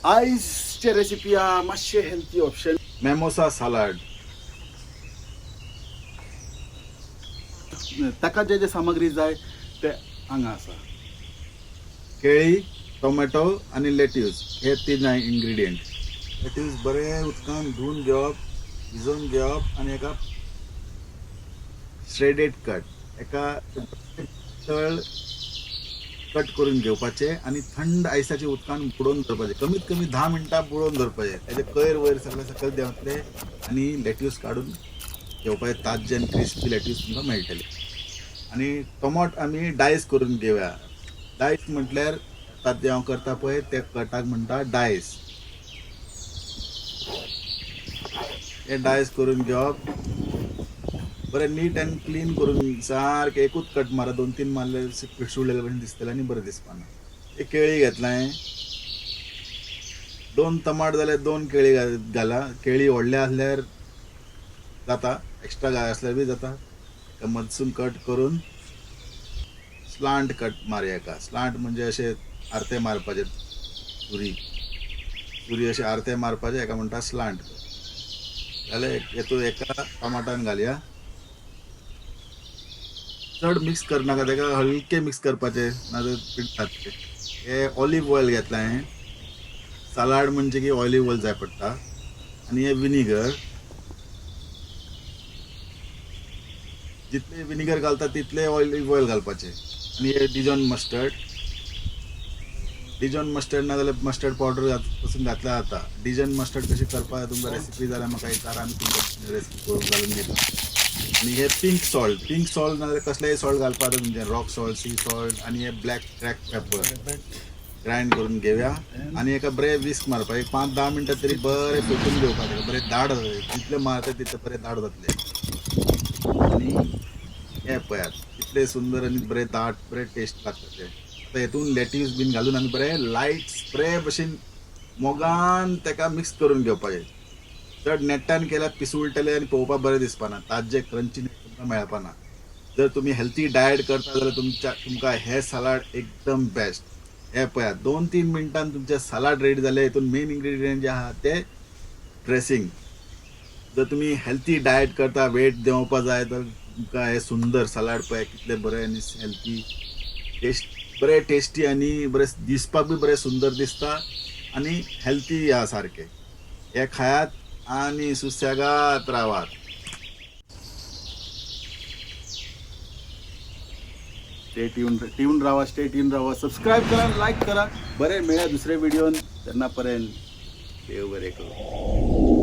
आयजचे recipe आहा मातशें healthy option, Mimosa salad. ताका जे जे सामग्री जाय ते हांगा आसा. केळी, टोमॅटो आनी लेट्यूस हे तीन इंग्रेडियंट. लेट्यूस बरें उदकान धुवन घेवप, भिजोवन घेवप आनी एका श्रेडेड कट, एका तळ कट करून घेवपाचे आनी थंड आयसाच्या उदकान बुडोवन दवरपाचे. कमीत कमी 10 मिनटां बुडोवन दवरपाचे. तेजे कयर वयर सगळे सकयल देंवतले आनी लेट्यूस काडून घेवपाचे. ताज्जे आनी क्रिस्पी लेट्यूस तुमकां मेळटले. आनी टोमाट आमी डायस करून घेवया. डायस म्हटल्यार आतां जें हांव करता पळय त्या कटाक म्हणटा डायस. हे डायस करून घेवप, बरें नीट अँड क्लीन करून सारकें एकूच कट मारा. 2-3 मारले पिसुडलेले भशेन दिसतलें आनी बरें दिसपाना. एक केळी घेतला हांवें, 2 टमाट जाल्यार 2 केळी घाला. केळी व्हडले आसल्यार जाता, एक्स्ट्रा घाय आसल्यार बी जाता. एका मदसून कट करून स्लांट कट मारया. एका स्लांट म्हणजे अशें आरते मारपाचें, सुरी सुरी अशें आरते मारपाचें, एका म्हणटा स्लांट. जाल्यार हेतून एका टमाटान घालया. चड मिक्स करनाका, तेका हलकें मिक्स करपाचें, नाजाल्यार पीठ जातलें. हे ऑलीव ऑयल घेतलां हांवें. सलाड म्हणजे की ऑलीव ऑयल जाय पडटा. आनी हे विनिगर, जितले विनिगर घालता तितले ऑलीव ऑयल घालपाचें. आनी हे डिजॉन मस्टर्ड, डिजॉन मस्टर्ड ना जाल्यार मस्टर्ड पावडर पसून घातल्यार जाता. डिजॉन मस्टर्ड कशी करपाक तुमकां रेसिपी जाल्यार म्हाका विचारा, आमी तुमकां रेसिपी करून घालून दिता. आनी हे पिंक सॉल्ट, पिंक सॉल्ट नाजाल्यार कसलेय सॉल्ट घालपाक जाता तुमचें, रॉक सॉल्ट, सी सॉल्ट. आनी हे ब्लॅक क्रॅक पेपर ग्रायंड करून घेवया आनी एका बरें विस्क मारपाक एक 5-10 मिनटां तरी बरें फेटून घेवपाक, ताका बरें दाट जातलें. जितलें मारता तितलें बरें दाट जातलें. आनी हें पळयात कितलें सुंदर आनी बरें दाट, बरें टेस्ट लागता तें. आतां हेतून लेट्यूस बीन घालून आमी बरें लायट स्प्रे भशेन मोगान ताका मिक्स करून घेवपाचें. चड नेटान केल्यार पिसुळटलें आनी पळोवपाक बरें दिसपाना, ताज्जें क्रंची तुमकां मेळपाना. जर तुमी हेल्थी डायट करता जाल्यार तुमकां हें सलाड एकदम बेस्ट. हें पळयात 2-3 मिनटान तुमचें सलाड रेडी जालें. हितून मेन इन्ग्रेडियंट जे आहा ते ड्रेसिंग. जर तुमी हेल्थी डायट करता, वेट देंवोवपा जाय तर तुमकां हें सुंदर सलाड पळय कितलें बरें आनी हेल्थी टेस्ट, बरें टेस्टी आनी बरें दिसपाक बी बरें सुंदर दिसता आनी हेल्थी आहा सारकें. हें खायात आनी सुसेगाद रावात. स्टे ट्यून, ट्यून रावा, स्टे ट्यून रावा, सबस्क्राईब करा, लाईक करा. बरें मेळ्या दुसरे व्हिडिओन, तेन्ना पर्यंत देव बरें करूं.